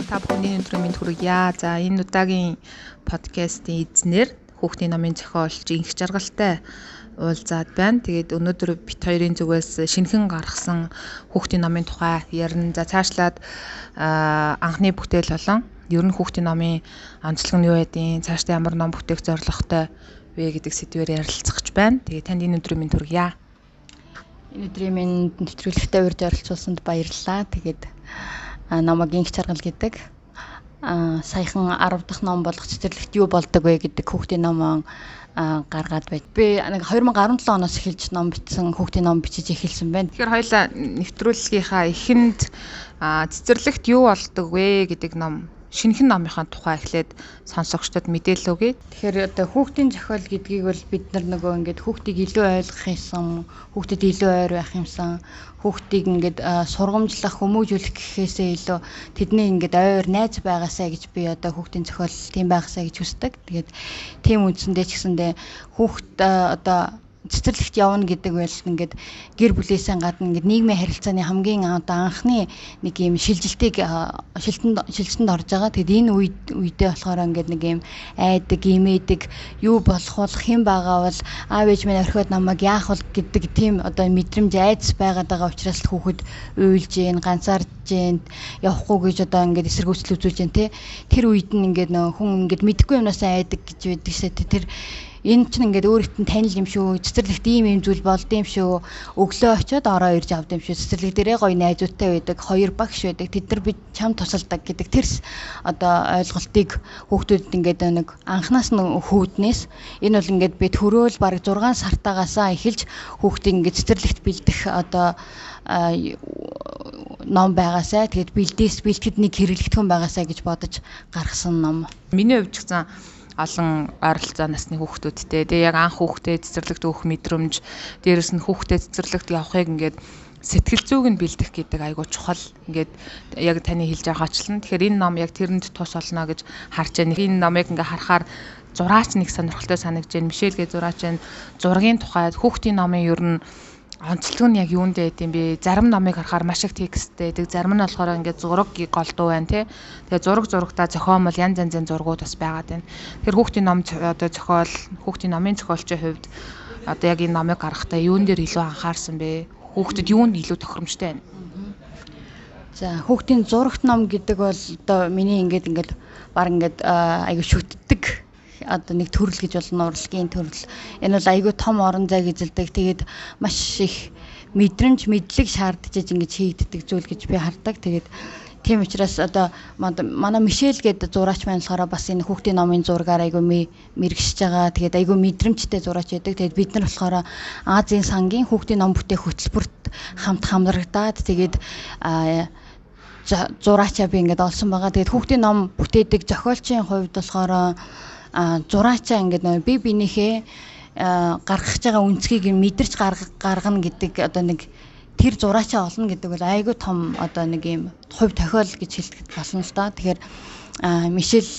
уу? Та бүхний өдрийн мэнд хүргье. За, энэ удаагийн подкастын эзнэр хүүхдийн номын зохиолч Инх Жаргалтай уулзаад байна. Тэгээд өнөөдөр бит хоёрын зүгээс шинэхэн гаргасан хүүхдийн номын тухай ярина. За, цаашлаад анхны бүтээл болон ер нь хүүхдийн номын онцлог нь юу байдیں، цаашдаа ямар ном бүтээх зорилготой вэ гэдэг сэдвээр ярилцах гэж байна. Тэгээд танд энэ өдрийн мэнд хүргье. Энэ өдрийн мэнд нэвтрүүлэгтээ урьж оролцуулсанд баярлалаа. Тэгээд намайг Инх Жаргал гэдэг. Саяхан 10 дахь ном болох "Цэцэрлэгт юу болдог вэ" гэдэг хүүхдийн номоо гаргаад байт. Би нэг 2017 оноос эхэлж ном бичсэн, хүүхдийн ном бичиж эхэлсэн байна. Тэгэхээр хоёлаа нэвтрүүлгийнхаа эхэнд "Цэцэрлэгт юу болдог вэ" гэдэг ном, шинэхэн номынхаа тухай эхлээд сонсогчдод мэдээлэл өгье. Тэгэхээр одоо хүүхдийн зохиол гэдгийг бол бид нар нөгөө ингээд хүүхдийг илүү ойлгох юмсан, хүүхдэд илүү ойр байх юмсан, хүүхдийг ингээд сургамжлах, хүмүүжүүлэх гэхээсээ илүү тэдний ингээд ойр найз байгаасай гэж, би одоо хүүхдийн зохиол тийм байгаасай гэж хүсдэг. Тэгээд тийм үндсэндээ ч гэсэндээ хүүхд одоо цэцэрлэгт явна гэдэг бол ингээд гэр бүлээсээ гадна ингээд нийгмийн харилцааны хамгийн одоо анхны нэг юм шилжилтийг шилжилтэнд орж байгаа. Тэгэд энэ үед үедээ болохоор ингээд нэг юм айдаг, имээдэг, юу болох бол, хэн байгаа бол, аав ээж минь орхиод намайг яах бол гэдэг тийм одоо мэдрэмж, айдас байгаад байгаа учраас л хүүхэд уйлж гин, ганцаарж гин, явахгүй гэж одоо ингээд эсэргүүцэл үзүүлж гин, тэ. Тэр үед нь ингээд нөө хүн ингээд мэдэхгүй юмнаас айдаг гэж байдаг шээ. Тэр энэ чинь ингээд өөрөлт нь танил юм шүү. Цэцэрлэгт ийм ийм зүйл болд юм шүү. Өглөө очиод ороо ирж авд юм шүү. Цэцэрлэг дээрээ гоё найзуудтай байдаг, хоёр багш байдаг. Тэд нар бид чам тусалдаг гэдэг тэр одоо ойлголтыг хүүхдүүдэд ингээд нэг анханаас нь хүүднээс, энэ бол ингээд би төрөөл бараг 6 сартаагаасаа эхэлж хүүхдийг ингээд цэцэрлэгт бэлдэх одоо ном байгаасай. Тэгээд бэлдээс бэлтгэд нэг хэрэглэгдэхүүн байгаасай гэж бодож гаргасан ном. Миний хувьд ч гэсэн олон ойролцоо насны хүүхдүүдтэй. Тэгээ яг анх хүүхдээ цэцэрлэгт өгөх мэдрэмж, дээрэс нь хүүхдээ цэцэрлэгт явахыг ингээд сэтгэл зүйг нь бэлдэх гэдэг айгуу чухал. Ингээд яг таны хэлж байгаачлан. Тэгэхээр энэ ном яг тэрэнд тус болно гэж харж байна. Энэ номыг ингээ харахаар зураач нэг сонирхолтой санагдж байна. Мишель гэ зураач байна. Зургийн тухай, хүүхдийн номын ер нь онцлог нь яг юунд байд юм бэ? Зарим номыг харахаар маш их тексттэй байдаг. Зарим нь болохоор ингээд зураг голдуу байна, тий. Тэгээ зураг зурагтаа зохиомол, янз янзын зургууд бас байгаад байна. Тэгэхээр хүүхдийн ном одоо зохиол, хүүхдийн номын зохиолчийн хувьд одоо яг энэ номыг гаргахдаа юун дээр илүү анхаарсан бэ? Хүүхдэд юунд илүү тохиромжтой байна? За, хүүхдийн зурагт ном гэдэг бол одоо миний ингээд баг ингээд аягүй шүтдэг одоо нэг төрөл гэж болно, урлагийн төрөл. Энэ бол айгүй том орон зайг эзэлдэг. Тэгээд маш их мэдрэмж, мэдлэг шаардж ингэж хийгддэг зүйл гэж би хардаг. Тэгээд тийм учраас одоо манай Мишель гэдэг зураач маань болохоор бас энэ хүүхдийн номын зургаар айгүй мэрэгшиж байгаа. Тэгээд айгүй мэдрэмжтэй зураач байдаг. Тэгээд бид нар болохоор Азийн сангийн хүүхдийн ном бүтээх хөтөлбөрт хамт хамрагдаад, тэгээд зураачаа би ингээд олсон байгаа. Тэгээд хүүхдийн ном бүтээдэг зохиолчийн хувьд болохоор зураачаа ингээд нөө би биенийхээ гаргах байгаа үнцгийг мэдэрч гаргана гэдэг одоо нэг тэр зураачаа олно гэдэг бол айгүй том одоо нэг юм хувь тохиол гэж хэлэхэд болно л доо. Тэгэхээр Мишель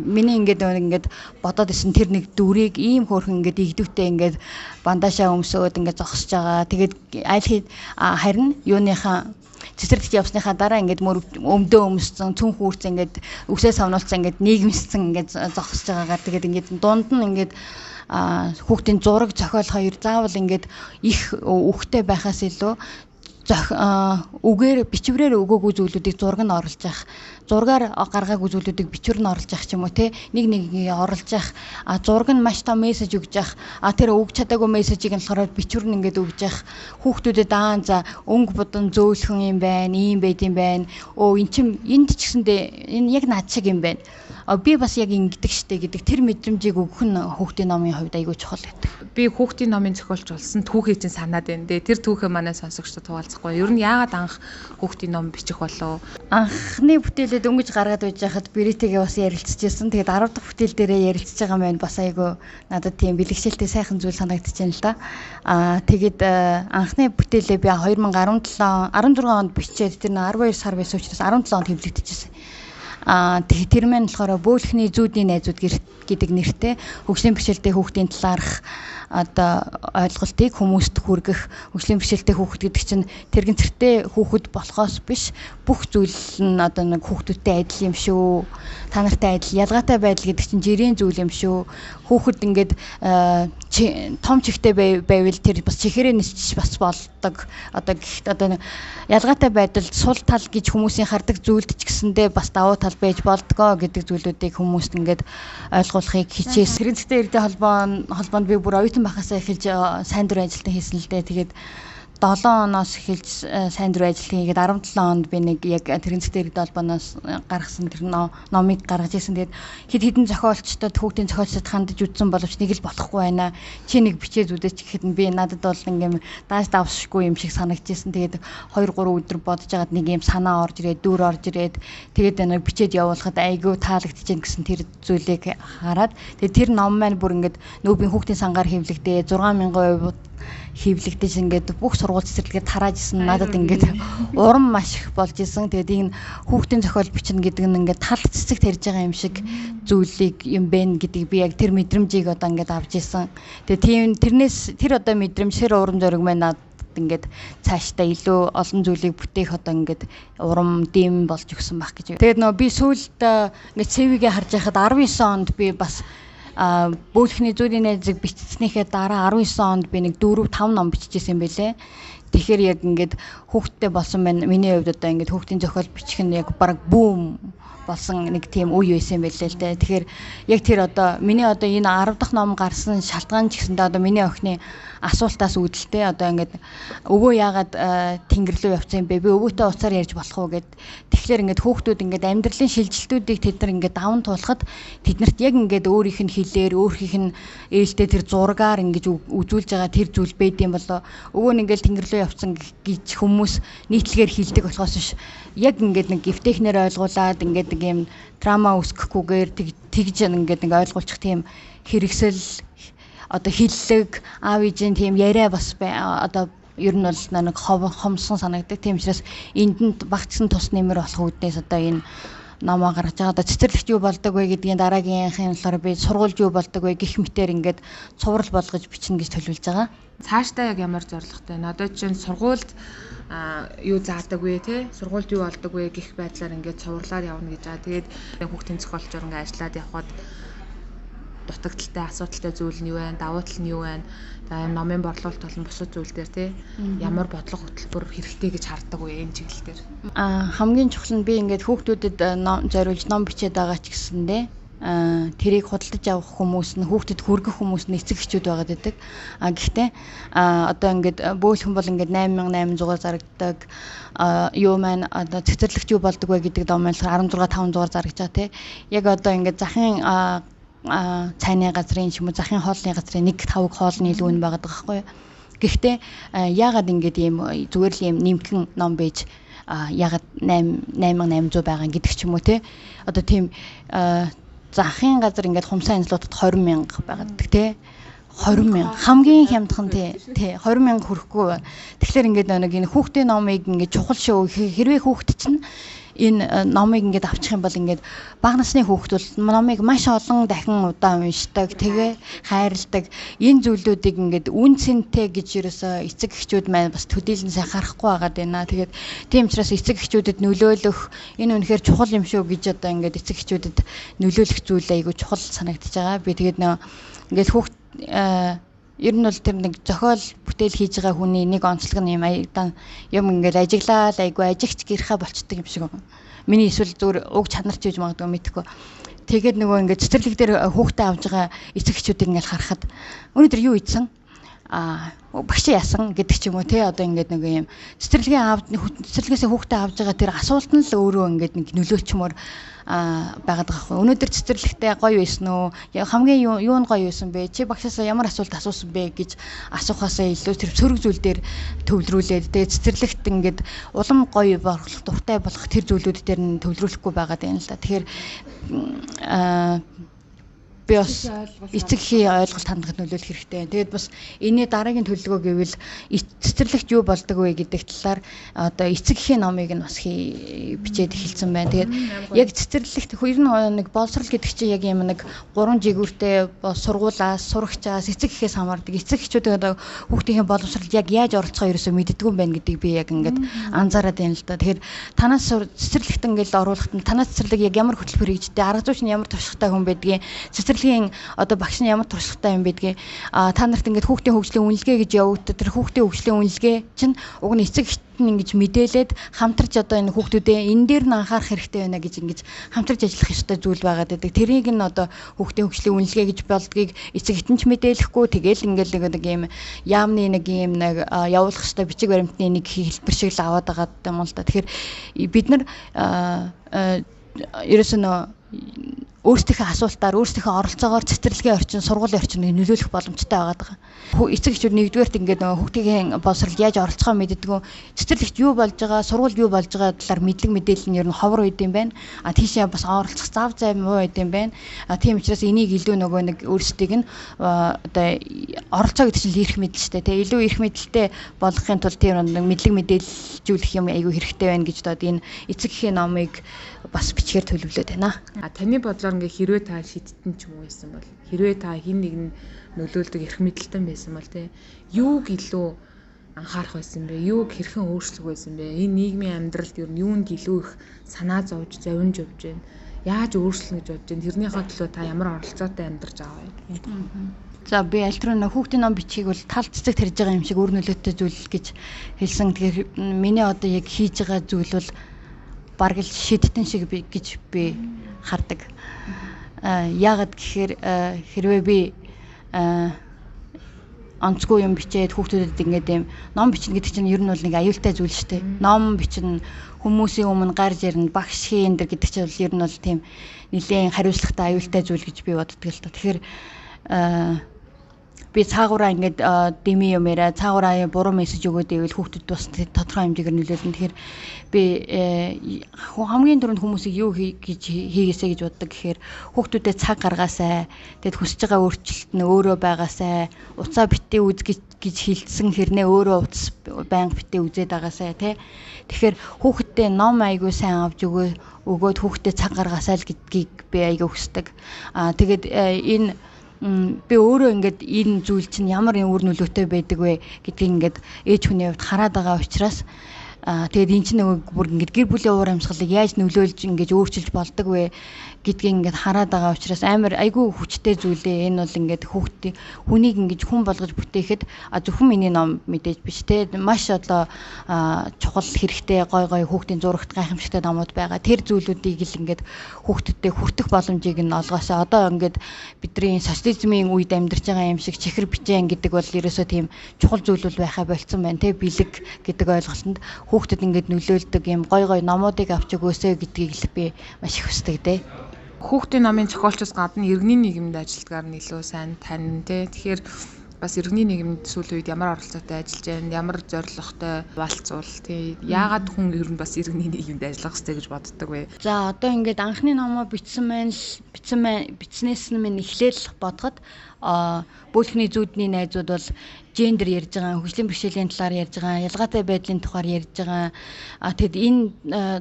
миний ингээд ингээд бодоод исэн тэр нэг дүрийг ийм хөөрхөн ингээд игдүүтэй ингээд бандашаа өмсөөд ингээд зогсож байгаа. Тэгээд аль харин юуныхаа цэцэрлэгт явсныхаа дараа ингээд мөр өмдөө өмссөн, цүнх үүрцэн, ингээд үсээ савнуулсан, ингээд нийгэмссэн, ингээд зогсож байгаагаар, тэгээд ингээд дунд нь ингээд хүүхдийн зураг, зохиол хоёр заавал ингээд их үхтэй байхаас илүү үгээр, бичвэрээр өгөөгүй зүйлүүдийг зураг нь оруулж явах, зургаар гаргаагүй зүйлүүдийг бичвэр нь оруулж явах ч юм уу, те, нэг нэгийг оруулж явах, а зураг нь маш том мессеж өгж явах, а тэр өгч чадаагүй мессежийг нь болохоор бичвэр нь ингээд өгж явах. Хүүхдүүдэд аа, за, өнгө будан зөөлхөн юм байна, ийм байд юм байна, өө, эн чин энд ч гэсэндээ энэ яг над шиг юм байна, би бас яг ингэдэг штэ гэдэг тэр мэдрэмжийг өгөх нь хүүхдийн номын хувьд айгүй чухал гэдэг. Би хүүхдийн номын зохиолч болсон түүхийг чинь санаад байна. Тэгээ тэр түүхээ манай сонсогчдод хуваалцахгүй. Ер нь яагаад анх хүүхдийн ном бичих болов? Анхны бүтээлээ дөнгөж гаргаад байж байхад Бритэйгээ бас ярилцчихсэн. Тэгээд 10 дахь бүтээл дээрээ ярилцж байгаа маань бас айгүй надад тийм бэлэгшээлтэй сайхан зүйл санагдчихэв л да. Тэгээд анхны бүтээлээ би 2017 16 онд бичээд, тэр 12 сар байсан учраас 17 онд хэвлэгдэжсэн. Тэр маань болохоор бөөлхний зүүдний найзууд гэдэг нэртэй хөгжлийн бэрхшээлтэй хүүхдийн талаарх одоо ойлголтыг хүмүүст хүргэх, хөгжлийн бэрхшээлтэй хүүхэд гэдэг чинь тэрэгцэртэй хүүхэд болохоос биш, бүх зүйл нь одоо нэг хүүхдүүдтэй адил юм шүү. Та нартай адил, ялгаатай байдал гэдэг чинь жирийн зүйл юм шүү. Хүүхэд ингээд том чихтэй байвал тэр бас чихэрээ нисчих бас болдог. Одоо гэхдээ одоо ялгаатай байдал сул тал гэж хүмүүсийн хардаг зүйлд ч гэсэндээ бас давуу тал байж болдгоо гэдэг зүйлүүдийг хүмүүст ингээд ойлгуулахыг хичээсэн. Тэрэгцэртэй иргэдийн холбоонд би бүр оюутан байхасаа эхэлж сайн дурын ажилтан хийсэн л дээ. Тэгээд 7 оноос эхэлж сайн дурын ажилтан хийгээд 17 онд би нэг яг тэрэгцэртэй иргэдийн холбооноос гаргасан тэр номыг гаргаж ирсэн. Тэгээд хэд хэдэн зохиолчдод, хүүхдийн зохиолчдод хандаж үзсэн боловч нэг л болохгүй байна. Чи нэг бичээ зүдэж гэхэд би надад бол ингээм дааш давшгүй юм шиг санагдчихсэн. Тэгээд 2 3 өдөр бодож байгаад нэг юм санаа орж ирээд, дүр орж ирээд, тэгээд нэг бичээд явуулахад айгүй таалагдчихээн гэсэн тэр зүйлийг хараад, тэгээд тэр ном маань бүр ингээд нүүбийн хүүхдийн сангаар хэвлэгдээ 6000% хэвлэгдэж ингээд бүх сургууль цэцэрлэгээр тарааж исэн. Надад ингээд урам маш их болж исэн. Тэгээд энэ хүүхдийн зохиол бичнэ гэдэг нь ингээд тал цэцэг тарьж байгаа юм шиг зүйлийг юм бэ гэдгийг би яг тэр мэдрэмжийг одоо ингээд авч исэн. Тэгээд тийм тэрнээс тэр одоо мэдрэмж, тэр урам зориг маань надад ингээд цаашдаа илүү олон зүйлийг бүтээх одоо ингээд урам дэм болж өгсөн байх гэж. Тэгээд нөө би сүүлд ингээд CV-гээ харж байхад 19 онд би бас бөөлхний зүйний найзыг бичснийхээ дараа 19 онд би нэг 4 5 ном биччихсэн юм байлээ. Тэгэхээр яг ингээд хүүхдтэй болсон байна. Миний хувьд одоо ингээд хүүхдийн зохиол бичих нь яг бараг бүүм болсон нэг тийм үе байсан юм байлээ л дээ. Тэгэхээр яг тэр одоо миний одоо энэ 10 дахь ном гарсан шалтгаан ч гэсэндээ одоо миний охины асуултаас үүдэлтэй одоо ингээд өвөө яагаад тэнгэр рүү явцсан юм бэ? Би өвөөтэй уцаар ярьж болох уу гэд. Тэгэхээр ингээд хүүхдүүд ингээд амьдралын шилжилтүүдийг тэд нар ингээд даван туулахад тэднэрт яг ингээд өөрийнх нь хэлээр, өөрийнх нь ээлтэй тэр зургаар ингэж үзүүлж байгаа тэр зүйл байд юм болоо. Өвөө нь ингээд тэнгэр рүү явцсан гэж хүмүүс нийтлэгээр хэлдэг болохоос биш. Яг ингээд нэг эвтэхнэр ойлгуулад ингээд нэг юм драма үүсгэхгүйгээр тэгж ингээд нэг ойлгуулчих тийм хэрэгсэл одоо хиллэг аав ээжийн тийм яриа бас одоо ер нь бол нэг хомсон санагддаг. Тийм учраас энд нь багцсан тус нэмэр болох үүднээс одоо энэ номоо гаргаж байгаа. Одоо цэцэрлэгт юу болдог вэ гэдгийн дараагийн юм болохоор би сургуульд юу болдог вэ гэх мэтээр ингээд цуврал болгож бичнэ гэж төлөвлөж байгаа. Цаашдаа яг ямар зорилготой вэ? Одоо чинь сургуульд юу заадаг вэ те? Сургуульд юу болдог вэ гэх байдлаар ингээд цувралаар явна гэж байгаа. Тэгээд хүүхдийн зохиолчоор ингээд ажиллаад явхад дутагдaltaй, асуудалтай зүйл нь юу вэ? Давуу тал нь юу вэ? За юм номын борлуулалт болон бусад зүйл дээр те ямар бодлого хөтөлбөр хэрэгтэй гэж хардаг вэ энэ чиглэл дээр? Хамгийн чухал нь би ингээд хүүхдүүдэд зориулж ном бичээд байгаа ч гэсэндээ тэрийг худалдаж авах хүмүүс нь, хүүхдэд хүргэх хүмүүс нь эцэг эхчүүд байгаад байдаг. Гэхдээ одоо ингээд бөөлхөн бол ингээд 8800-аар зарагддаг. Юу маань одоо цэцэрлэгт юу болдог вэ гэдэг ном маань 16500-аар зарагдаж байгаа тий. Яг одоо ингээд захын цайны газрын ч юм уу захын хоолны газрын нэг тавг хоолны илүү үн байгаад байгаа байхгүй юу. Гэхдээ яагаад ингээд ийм зүгээр л ийм нэмхэн ном байж яагаад 8800 байгаа гэдэг ч юм уу те. Одоо тийм захын газар ингээд хумсаа анзлуудад 20,000 байгаад те. 20,000 хамгийн хямдхан тий 20,000 хүрэхгүй. Тэгэхээр ингээд нэг энэ хүүхдийн номыг ингээд чухал шүү. Хэрвээ хүүхд чинь энэ номыг ингээд авчих юм бол ингээд бага насны хүүхд бол номыг маш олон дахин удаа уншдаг, тэгээ хайрладаг. Энэ зүйлүүдийг ингээд үн цэнтэй гэж ерөөсөө эцэг эхчүүд маань бас төдийлөн сайн харахгүй байгаад байна. Тэгээд тийм учраас эцэг эхчүүдэд нөлөөлөх энэ үнэхээр чухал юм шүү гэж одоо ингээд эцэг эхчүүдэд нөлөөлөх зүйл айгүй чухал санагдаж байгаа. Би тэгээд нөө ингээд хүүхд ер нь бол тэр нэг зохиол бүтээл хийж байгаа хүний нэг онцлог нь юм аядан юм ингээд ажиглаад айгүй ажигч гэрхэ болчдөг юм шиг байна. Миний эсвэл зүгээр уг чанар ч гэж магадгүй мэдэхгүй. Тэгээд нөгөө ингээд цэцэрлэг дээр хүүхдээ авч байгаа эцэг эхчүүдийг ингээд харахад өнөөдөр юу ийдсэн? Багш яасан гэдэг ч юм уу те. Одоо ингээд нэг юм цэцэрлэгийн аав цэцэрлэгээсээ хүүхдээ авч байгаа тэр асуулт нь л өөрөө ингээд нэг нөлөөлчмөр байгаад байгаа хгүй. Өнөөдөр цэцэрлэгтээ гоё байсан уу? Хамгийн юу нь гоё байсан бэ? Чи багшаасаа ямар асуулт асуусан бэ гэж асуухаасаа илүү тэр сөрөг зүйл дээр төвлөрүүлээд тэгээ цэцэрлэгт ингээд улам гоё болох, дуртай болох тэр зүйлүүд дээр нь төвлөрүүлэхгүй байгаад байна л да. Тэгэхээр Би бас эцэг эхийн ойлголт хандлагад нөлөөлөх хэрэгтэй. Тэгээд бас энэний дараагийн төлөвлөгөө гэвэл цэцэрлэгт юу болдог вэ гэдэг талаар одоо эцэг эхийн номыг нь бас бичээд эхэлсэн байна. Тэгээд яг цэцэрлэгт ер нь нэг боловсрол гэдэг чинь яг юм нэг гурван жигүүртэй сургуулаас, сурагчаас, эцэг эхээс хамаардаг. Эцэг эхчүүд одоо хүүхдийн боловсролд яг яаж оролцохоо ерөөсөө мэддэггүй юм байна гэдгийг би яг ингээд анзаараад байна л да. Тэгэхээр танаас цэцэрлэгт ингээд оруулахад нь танаас цэцэрлэг яг ямар хөтөлбөр хийжтэй, арга зүйч нь ямар туршлагатай хүн байдгийг, цэцэрлэгийн одоо багш нь ямар туршлагатай юм байдгийг, та нарт ингээд хүүхдийн хөгжлийн үнэлгээ гэж явагддаг. Тэр хүүхдийн хөгжлийн үнэлгээ чинь уг нь эцэг эхт нь ингэж мэдээлээд хамтарч одоо энэ хүүхдүүдээ энэ дээр нь анхаарах хэрэгтэй байна гэж ингэж хамтарч ажиллах ёстой зүйл байгаад байдаг. Тэрийг нь одоо хүүхдийн хөгжлийн үнэлгээ гэж болдгийг эцэг эхт нь ч мэдээлэхгүй, тэгэл ингээд нэг юм яамны нэг юм нэг явуулах ёстой бичиг баримтны нэг хэлбэр шиг л аваад байгаа юм л да. Тэгэхээр бид нар ерөөсөө нөө өөрсдийнхөө асуултаар, өөрсдийнхөө оролцоогоор цэцэрлэгийн орчин, сургуулийн орчныг нөлөөлөх боломжтой байгаад байгаа. Эцэг эхчүүд нэгдүгээрт ингээд нөгөө хүүхдийн боловсролд яаж оролцохоо мэддэггүй, цэцэрлэгт юу болж байгаа, сургуульд юу болж байгаа талаар мэдлэг мэдээлэл нь ер нь ховор байд юм байна. А тийшээ бас оролцох зав зай муу байд юм байна. А тийм учраас энийг илүү нөгөө нэг өөрсдийг нь одоо оролцоо гэдэг чинь эрх мэдэл шүү дээ. Тэ илүү эрх мэдэлтэй болгохын тулд тийм нэг мэдлэг мэдээлжүүлэх юм айгүй хэрэгтэй байна гэж бодоод энэ эцэг эхийн номыг бас бичгээр төлөвлөд байна. А таны бодлоор ингээ хэрвээ та шидтэн ч юм уу байсан бол, хэрвээ та хин нэг нь нөлөөлдөг эрх мэдэлтэн байсан бол те юуг илүү анхаарах байсан бэ? Юуг хэрхэн өөрчлөх байсан бэ? Энэ нийгмийн амьдралд ер нь юунд илүү их санаа зовж, зовж явж байна? Яаж өөрчлөнө гэж бодож байна? Тэрнийхээ төлөө та ямар оролцоотой амьдарч байгаа вэ? За би аль түрүү хүүхдийн ном бичгийг бол тал цэцэг тарьж байгаа юм шиг үр нөлөөтэй зүйл гэж хэлсэн. Тэгэхээр миний одоо яг хийж байгаа зүйл бол бараг л шидтэн шиг би гэж би хардаг. Яагаад гэхээр хэрвээ би онцгүй юм бичээд хүүхдүүдэд ингээд юм ном бичнэ гэдэг чинь ер нь бол нэг аюултай зүйл шүү дээ. Ном бичнэ, хүмүүсийн өмнө гарч ирнэ, багш хийн гэдэг чинь бол ер нь бол тийм нэлээд хариуцлагатай аюултай зүйл гэж би боддог л та. Тэгэхээр би цаагаараа ингээд дими юм яриа, цаагаараа буруу мессеж өгөөд ивэл хүүхдүүд бас тодорхой хэмжээгээр нөлөөлнө. Тэгэхээр би хамгийн түрүүнд хүмүүсийг юу гэж хийгээсэй гэж боддог гэхээр хүүхдүүдэд цаг гаргаасай, тэгэд хүсэж байгаа өөрчлөлт нь өөрөө байгаасай, уцаа битгий үз гэж хэлсэн хэрнээ өөрөө утас байнга битгий үзээд байгаасай тий. Тэгэхээр хүүхдтэй ном айгүй сайн авч өгөөд хүүхдэд цаг гаргаасай л гэдгийг би айгүй хүсдэг. Аа тэгээд энэ би өөрөө ингээд энэ зүйл чинь ямар юм үр нөлөөтэй байдаг вэ гэдгийг ингээд ээж хүний хувьд хараад байгаа учраас тэгээд энэ чинь нөгөө бүр ингээд гэр бүлийн уур амьсгалыг яаж нөлөөлж ингээд өөрчилж болдог вэ гэдгийг ингээд хараад байгаа учраас амар айгүй хүчтэй зүйлээ. Энэ бол ингээд хүүхдийн хүнийг ингээд хүн болгож бүтээхэд зөвхөн миний ном мэдээж биш те, маш одоо чухал хэрэгтэй гой гой хүүхдийн зурагт гайхамшигтай номууд байгаа. Тэр зүйлүүдийг л ингээд хүүхдүүдэд хүртэх боломжийг нь олгоосоо. Одоо ингээд бидний социализмын үед амьдарч байгаа юм шиг чихэр бичээн гэдэг бол ерөөсөө тийм чухал зүйл бол байхаа болцсон байна те. Бэлэг гэдэг ойлголтод хүүхдэд ингээд нөлөөлдөг юм гой гой номуудыг авч өгөөсэй гэдгийг л би маш их хүсдэг дээ. Хүүхдийн номын зохиолчоос гадна иргэний нийгэмд ажиллагаар нь илүү сайн танина те. Тэгэхээр бас иргэний нийгэмд сүүлийн үед ямар оролцоотой ажиллаж байна, ямар зорилготой валцуул тий. Яагаад хүн ер нь бас иргэний нийгэмд ажиллах хэрэгтэй гэж боддог вэ? За одоо ингээд анхны номоо бичсэн маань бичснээс нь минь эхлээл бодоход бөөлхний зүүдний найзууд бол гендер ярьж байгаа, хөгжлийн бэрхшээлийн талаар ярьж байгаа, ялгаатай байдлын тухаар ярьж байгаа. Тэгэд энэ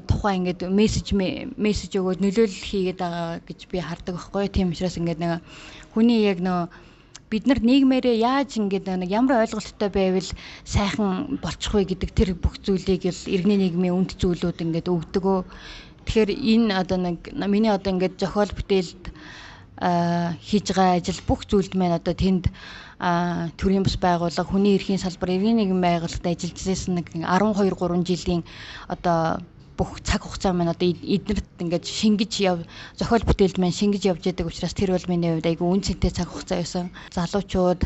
тухай ингээд мессеж өгөөд нөлөөлөл хийгээд байгаа гэж би хардаг байхгүй. Тийм учраас ингээд нэг хүний яг нөө бид нар нийгмээрээ яаж ингээд нэг ямар ойлголттой байвал сайхан болчих вэ гэдэг тэр бүх зүйлийг л иргэний нийгмийн үнд зүйлүүд ингээд өгдөг. Тэгэхээр энэ одоо нэг миний одоо ингээд зохиол бүтээлд хийж байгаа ажил бүх зүйлд маань одоо тэнд төрийн бус байгууллага, хүний эрхийн салбар, иргэний нийгмийн байгууллагад ажиллаж байсан нэг 12 3 жилийн одоо бүх цаг хугацаа маань одоо эднэрт ингээд шингэж зохиол бүтээлд маань шингэж явж яадаг учраас тэр бол миний хувьд айгүй үн цэнтэй цаг хугацаа байсан. Залуучууд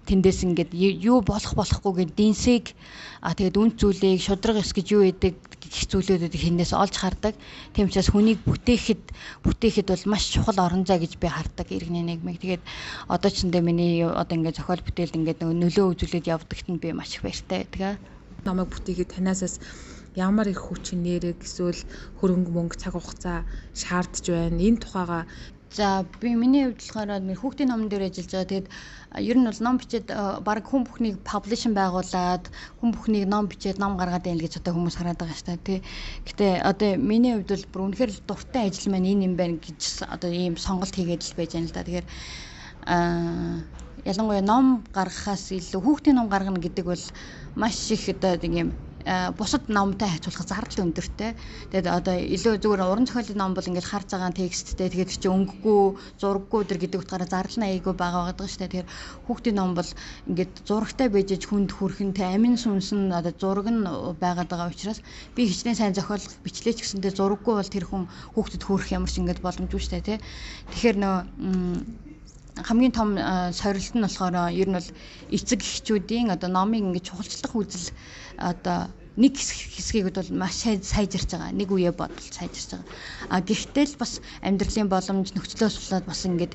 тэндээс ингээд юу болох болохгүй гэд дэнсийг тэгээд үн зүйлийг шудраг ёс гэж юу гэдэг гэх зүйлүүдийг хинээс олж хардаг. Тийм учраас хүнийг бүтээхэд бол маш чухал орон зай гэж би хардаг иргэний нийгмийг. Тэгээд одоо ч эндээ миний одоо ингээд зохиол бүтээлд ингээд нөлөө үзүүлээд явдагт нь би маш их баяртай байдаг. Номыг бүтээхэд танаасаас ямар их хүч нэрэг эсвэл хөрөнгө мөнгө цаг хугацаа шаардж байна. Энэ тухайга За, би миний хувьд болохоор нэг хүүхдийн номон дээр ажиллаж байгаа. Тэгээд ер нь бол ном бичээд баг хүн бүхнийг publishing байгуулад, хүн бүхнийг ном бичээд ном гаргаад байна л гэж одоо хүмүүс хараад байгаа шүү дээ, тий. Гэтэ одоо миний хувьд бол бүр үнэхээр л дуртай ажил маань энэ юм байна гэж одоо ийм сонголт хийгээд л байж байна л да. Тэгэхээр ялангуяа ном гаргахаас илүү хүүхдийн ном гаргана гэдэг бол маш их одоо нэг юм бусад номтой харьцуулахад зардал өндөртэй. Тэгээд одоо илүү зүгээр уран зохиолын ном бол ингээд хар цагаан тексттэй, тэгээд чи өнгөгүй, зураггүй төр гэдэг утгаараа зардал нь айгүй бага байгаа шүү дээ. Тэгэхээр хүүхдийн ном бол ингээд зурагтай байж хүнд хүрхэн, тэ, амин сүнс нь одоо зураг нь байгаад байгаа учраас би хичнээн сайн зохиол бичлээ ч гэсэндээ зураггүй бол тэр хүн хүүхдэд хүрэх ямар ч ингээд боломжгүй шүү дээ, тэ. Тэгэхээр нөө хамгийн том сорилт нь болохоор ер нь бол эцэг эхчүүдийн одоо номыг ингэж чухалчлах үзэл одоо нэг хэсгийг бол маш сайжирч байгаа. Нэг үе бодвол сайжирч байгаа. А гэхдээ л бас амьдралын боломж нөхцлөөс болоод бас ингээд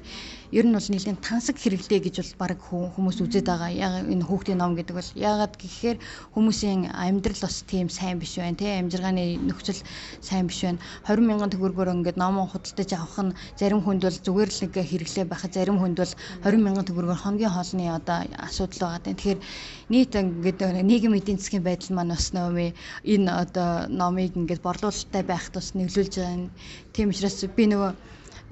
ер нь бол нэлийн тансаг хэрэглээ гэж бол баг хүмүүс үзээд байгаа. Яг энэ хүүхдийн ном гэдэг бол яагаад гэхээр хүмүүсийн амьдрал бас тийм сайн биш байна, тий, амжиргааны нөхцөл сайн биш байна. 20 мянган төгрөгөөр ингээд номон худалдаж авах нь зарим хүнд бол зүгээр л нэг хэрэглээ байхад, зарим хүнд бол 20 мянган төгрөгөөр хоногийн хоолны одоо асуудал байгаа. Тэгэхээр нийт ингээд нийгэм эдийн засгийн байдал маань бас нөө энэ одоо номыг ингээд борлуулалттай байхад бас нөлөөлж байгаа. Тийм учраас би нөгөө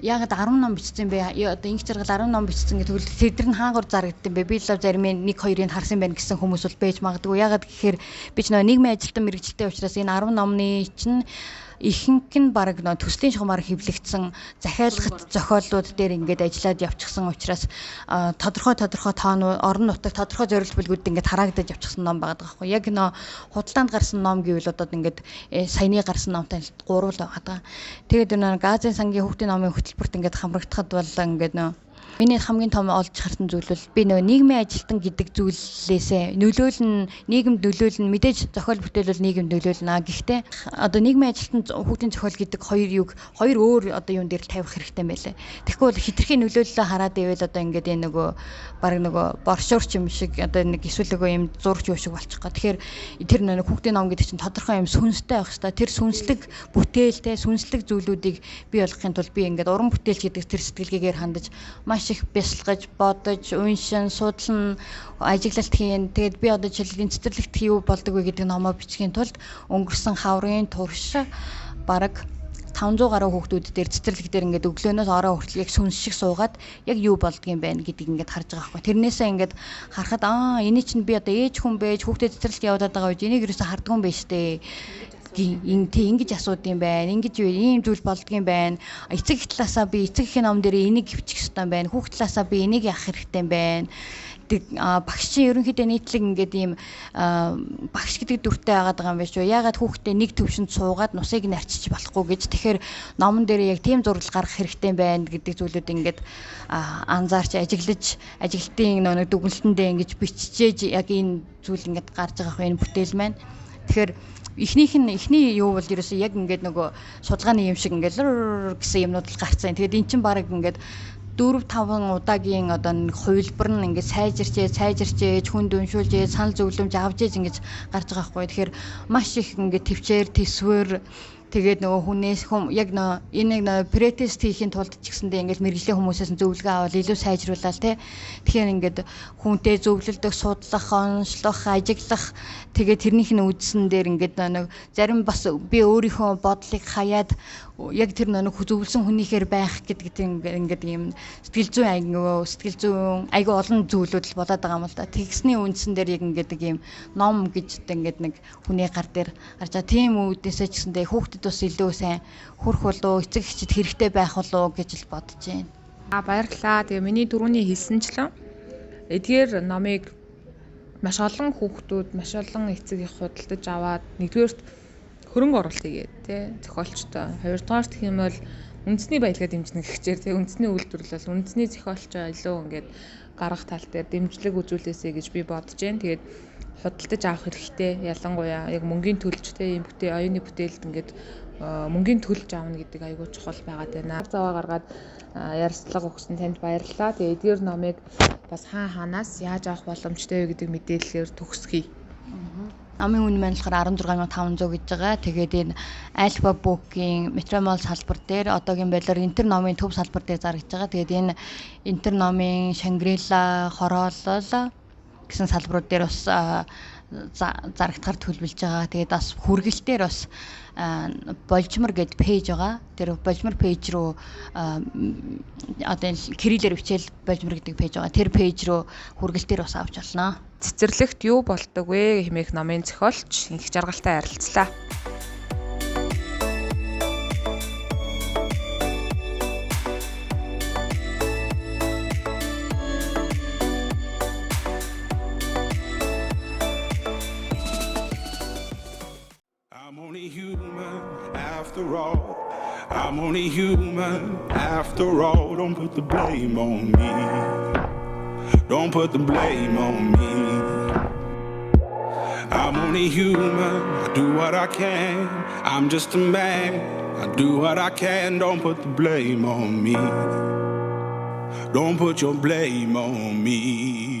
яагаад 10 ном бичсэн бэ? Одоо Инх жаргал 10 ном бичсэн гэх тэгвэл тэд нар хаагур зарагдсан бэ? Би л зарим нэг хоёрыг харсан байна гэсэн хүмүүс бол байж магадгүй. Яагаад гэхээр би ч нөгөө нийгмийн ажилтан мэргэжилтэй учраас энэ 10 номны чинь ихэнх нь баг нөө төслийн шугамар хэвлэгдсэн захиалгат зохиолууд дээр ингээд ажиллаад явчихсан учраас тодорхой тодорхой тоонууд, орон нутаг, тодорхой зорилт бүлгүүд ингээд хараагдаж явчихсан ном байгаа байхгүй. Яг нөө худалдаанд гарсан ном гэвэл одоо ингээд саяны гарсан номтой гурвал байгаа. Тэгээд нөө Газын сангийн хүүхдийн номын хөтөлбөрт ингээд хамрагдахад бол ингээд нөө миний хамгийн том олж харсан зүйл бол би нөгөө нийгмийн ажилтан гэдэг зүйлээсээ нөлөөлнө, нийгэмд нөлөөлнө, мэдээж зохиол бүтээл бол нийгэмд нөлөөлнө. Гэхдээ одоо нийгмийн ажилтан, хүүхдийн зохиол гэдэг хоёр юг хоёр өөр одоо юун дээр тавих хэрэгтэй юм байлээ. Тэгэхгүй бол хитрхи нөлөөллөө хараад ивэл одоо ингээд энэ нөгөө баг нөгөө боршуурч юм шиг одоо нэг эсвэл нөгөө юм зурч юу шиг болчих гоо. Тэгэхээр тэр нөгөө хүүхдийн ном гэдэг чинь тодорхой юм сүнстэй байх хэвээр. Тэр сүнслэг бүтээлтэй, сүнслэг зүйлүүдийг бий болгохын тулд би ингээд уран бүтээлч гэдэг тэр сэтгэлгээгээр хандаж маш их бясалгаж, бодож, уншин, судлан, ажиглалт хийн. Тэгээд би одоо жишээлбэл цэцэрлэгт юу болдог вэ гэдэг номоо бичихийн тулд өнгөрсөн хаврын турш бараг 500 гаруй хүүхдүүд дээр цэцэрлэг дээр ингээд өглөөнөөс орой хүртэл яг сүнс шиг суугаад яг юу болдгийм бэ гэдгийг ингээд харж байгаа байхгүй. Тэрнээсээ ингээд харахад энэ чинь би одоо ээж хүн байж хүүхдэд цэцэрлэгт явуулаад байгаа үед энийг ерөөсө хардггүй юм байна штэ. Тий, ингэж асуудсан байна. Ингэж ийм зүйл болдгийм байна. Эцэг их талаасаа би эцэг эхийн ном дээр энийг хөвчих ёстой юм байна. Хүүхд талаасаа би энийг яах хэрэгтэй юм байна. Багш чинь ерөнхийдөө нийтлэг ингээд ийм багш гэдэг дүртэй байгаад байгаа юм биш үү? Яагаад хүүхдээ нэг төвшөнд суугаад нусыг нарчиж болохгүй гэж. Тэгэхээр номон дээр яг тийм зураглал гаргах хэрэгтэй юм байна гэдэг зүйлүүд ингээд анзаарч ажиглаж, ажилтны нэг дүгнэлтэндээ ингэж биччихээж яг энэ зүйл ингээд гарч байгаа энэ бүтээл маань. Тэгэхээр эхнийх нь эхний юу бол ерөөсөө яг ингээд нөгөө судалгааны юм шиг ингээд гэсэн юмнууд л гарцсан. Тэгээд эн чинь баг ингээд 4 5 удаагийн одоо нэг хувилбар нь ингээд сайжирчээ, хүнд уншуулжээ, санал зөвлөмж авч ээж ингэж гарч байгаа байхгүй. Тэгэхээр маш их ингээд төвчээр, төсвөр, тэгээд нөгөө хүнээс яг нөө энийг нөө претест хийхин тулд ч гэсэндээ ингээд мэргэжлийн хүмүүсээс нь зөвлөгөө аваад илүү сайжруулаад тий. Тэгэхээр ингээд хүнтэй зөвлөлдөх, судлах, онцлох, ажиглах, тэгээд тэрнийх нь үндсэн дээр ингээд нэг зарим бас би өөрийнхөө бодлыг хаяад яг тэр нэг зөвлөсөн хүнийхээр байх гэдэг тийм ингээд ийм сэтгэл зүйн айгүй сэтгэл зүйн айгүй олон зүйлүүд л болоод байгаа юм л да. Тэгсний үндсэн дээр яг ингээд ийм ном гэж ингээд нэг хүний гар дээр гарч байгаа. Тийм үүднээсээ ч гэсэндээ хүүхдэд бас илүү сайн хүрх болов, эцэг эхчэд хэрэгтэй байх болов гэж л бодож байна. А баярлалаа. Тэгээ миний түрүүний хэлсэнчлэн эдгээр номыг маш олон хүүхдүүд, маш олон эцэг их худалдаж аваад нэгдүгээрт хөрөнгө оруулалт хийгээд тий зохиолчтой. Хоёрдугаарт гэх юм бол үндэсний баялгаа дэмжинэ гэхчээр тий үндэсний үйлдвэрлэл, үндэсний зохиолчоо илүү ингээд гаргах тал дээр дэмжлэг үзүүлээсэй гэж би бодож байна. Тэгээд худалдаж авах хэрэгтэй. Ялангуяа яг мөнгөний төлж тий ийм бүтээ оюуны бүтээлд ингээд мөнгөний төлж авна гэдэг айгүй чухал байгаад байна. Заваа гаргаад ярилцлага өгсөн танд баярлалаа. Тэгээд эдгээр номыг бас хаа хаанаас яаж авах боломжтой вэ гэдэг мэдээллээр төгсгөе. Номын үн маань болохоор 16,500 гэж байгаа. Тэгээд энэ Alpha Book-ийн Metro Mall салбар дээр одоогийн байдлаар Интер номын төв салбар дээр зарагдж байгаа. Тэгээд энэ Интер номын Шангрила, Хороолол гэсэн салбарууд дээр бас зарагдахаар төлөвлөж байгаа. Тэгээд бас хүргэлтээр бас болжмор гэд пэйж байгаа. Тэр болжмор пэйж рүү одоо энэ кириллээр бичээл болжмор гэдэг пэйж байгаа. Тэр пэйж рүү хүргэлтээр бас авч болно. Цэцэрлэгт юу болдог вэ хэмээх номын зохиолч Инх Жаргалтай ярилцлаа. I'm only human after all. I'm only human after all. Don't put the blame on me. Don't put the blame on me. I'm only human. I do what I can. I'm just a man. I do what I can. Don't put the blame on me. Don't put your blame on me.